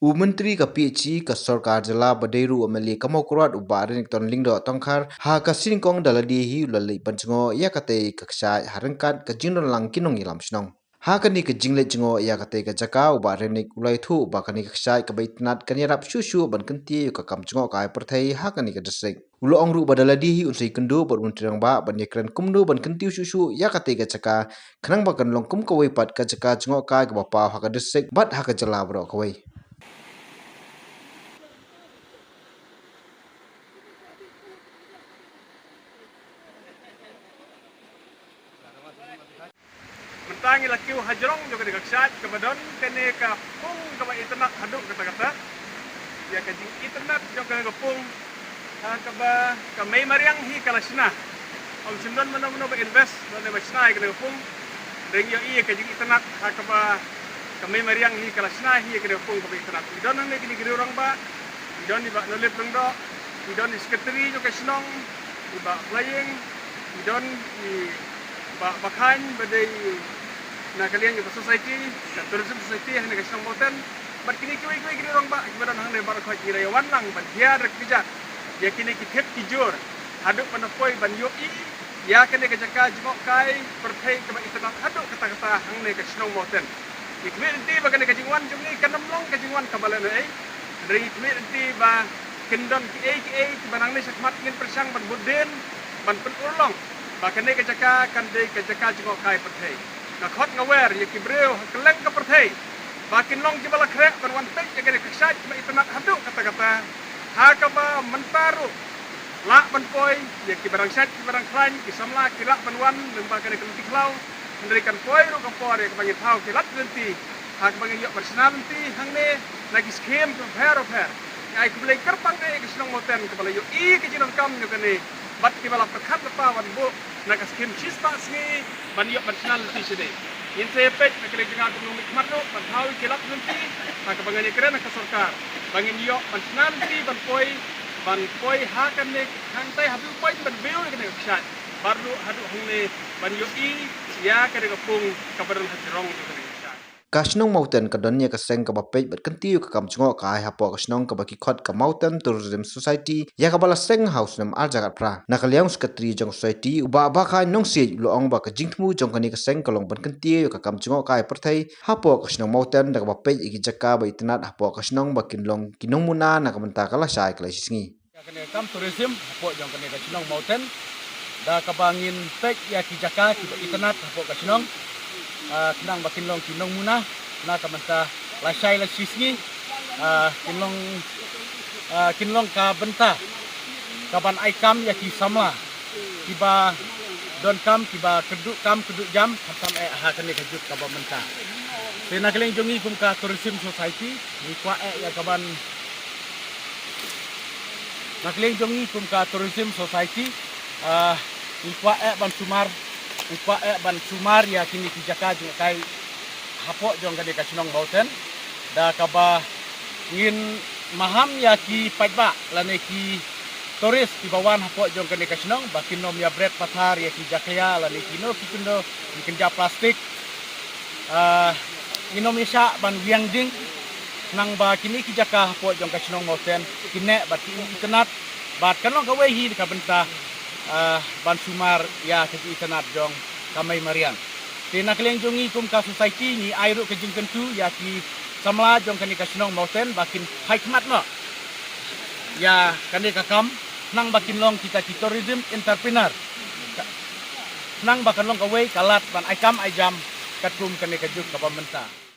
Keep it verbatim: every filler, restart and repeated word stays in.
U Myntri ka P H E ka Sorkar Jylla ba dei ruh u M L A ka Mawkyrwat u Bah Rynïkton Lyngdoh Tongkhar ha ka sien nyngkong da lade hi u la leit ban jngoh ïa katei ka kshaid ha ryngkat ka jingdon lang ki nongïalam shnong. Ha kane ka jingleit jngoh ïa katei ka jaka u Bah Rynïk u la ïathuh ba kane ka kshaid kaba itynnad kan ïarap shuh shuh ban kyntiew ïa ka kam jngohkai pyrthei ha kane ka district. U la ong ruh ba da lade hi un sa ïakynduh bad u Myntri Rangbah ban ïakren kumno ban kyntiew shuh shuh ïa katei ka jaka khnang ba kan long kum kawei pat ka jaka jngohkai kaba paw ha ka district bad ha ka jylla baroh kawei. Mynta ngi la kiew hajrong jong kane ka kshaid kaba don kane ka pung kaba itynnad haduh katta katta. Ïa ka jingitynnad jong kane ka pung, ha kaba ka mei mariang hi ka la shna. Ym shym don mano mano ba invest, don ba shna ïa kane ka pung. Hynrei ngi ïohi ïa ka jingitynnad ha kaba ka mei mariang hi ka la shna hi ïa kane ka pung kaba itynnad. Ngi don hangne kine ki riew rangbah, ngi don i Bah Nolip Lyngdoh, ngi don i secretary jong ka shnong, i Bah Flying, ngi don i Bah Bakhan ba dei na ka liang jong ka society, ka tourism society hangne ka shnong Mawten. Bad kine kiwei kiwei ki riew rangbah kiba don hangne baroh khoit ngi la ïa wan lang ban hiar da ka kjat ïa kine ki thep ki jur haduh ban da poi ban ïohi ïa kane ka jaka jngohkai pyrthei kaba itynnad haduh katta katta hangne ka shnong Mawten. Ngi khmih lynti ba kane ka jingwan jong ngi kan ym long ka jingwan kaba lehnohei. Hynrei ngi khmih lynti ba kin don kiei kiei kiba nangne shakhmat ngin pyrshang ban bud dien ban pynurlong ba kane ka jaka kan dei ka jaka jngohkai pyrthei. Nga khot nga wer ïa ki briew ha kylleng ka pyrthei ba kin long kiba la khreh ban wan peit ïa kane ka kshaid kaba itynnad haduh katta katta. Ha kaba mynta ruh lah ban poi ïa kiba dang shait kiba dang khlaiñ, ki samla ki lah ban wan lyngba kane ka lynti khlaw. Hynrei kan poi ruh ka por ïa kaba ngin thaw ki lad lynti ha kaba ngin ïoh ban shna lynti hangne na ki skhim kiba pher bapher. Ngi ai khublei kyrpang ïa ka shnong Mawten kaba la ïohi ka jingdonkam jong kane bad kiba la pyrkhat lypa ban buh na ka skhim shispah sngi ban ïoh ban shna lynti shadei. Ngin sa ïa peit na ka liang jong nga kum u nongmihkhmat ruh ban thaw ïa ki lad lynti ha kaba ngan ïakren ha ka sorkar ba ngin ïoh ban shna lynti ban poi, ban poi ha kane hangtai ha view point ban view ïa kane ka kshaid. Bad ruh haduh hangne ban ïohi ïa kane ka pung kaba don hajrong jong kane ka kshaid. Ka shnong Mawten ka don ïa ka seng kaba peit bad kyntiew ïa ka kam jngohkai hapoh ka shnong kaba ki khot ka Mawten Tourism Society ïa kaba la seng ha u snem ar hajar khatphra. Na ka liang u secretary jong ka society u Bah Bakhan Nongsiej u la ong ba ka jingthmu jong kane ka seng ka long ban kyntiew ïa ka kam jngohkai pyrthei hapoh ka shnong Mawten da kaba peit ïa ki jaka ba itynnad hapoh ka shnong ba kin long ki nongmuna na ka bynta ka lashai ka lashisngi. Ïa kane ka kam tourism hapoh jong kane ka shnong Mawten da kaba ngin peit ïa ki jaka kiba itynnad hapoh ka shnong, ah, khnang ba kin long ki nongmuna na ka bynta lashai lashisngi, ah, kin long, ah, kin long ka bynta kaban ai kam ïa ki samla kiba donkam, kiba kyrduh kam kyrduh jam khamtam eh ha kane ka juk kaba mynta. Te na ka liang jong ngi kum ka tourism society ngi kwah eh ïa kaban Na ka liang jong ngi kum ka tourism society, ah, ngi kwah eh ban sumar, ngi kwah eh ban sumar ïa kine ki jaka jngohkai hapoh jong kane ka shnong Mawten da kaba ngin maham ïa ki paidbah lane ki tourist kiba wan hapoh jong kane ka shnong ba kin ym ïa bret pathar ïa ki jakhlia lane kino ki kyndon ki kynja plastik. Ah, ngin ym ïa shah ban wiang ding khnang ba kine ki jaka hapoh jong ka shnong Mawten kin neh bad kin itynnad bad kan long kawei hi ka bynta, ah, ban sumar ïa ka itynnad jong ka mei mariang. Te na ka liang jong ngi kum ka society ngi ai ruh ka jingkyntu ïa ki samla jong kane ka shnong Mawten ba kin phai khmat noh ïa kane ka kam khnang ba kin long kita ki tourism entrepreneur. Khnang ba kan long kawei ka lad ban ai kam ai jam katkum kane ka juk kaba mynta.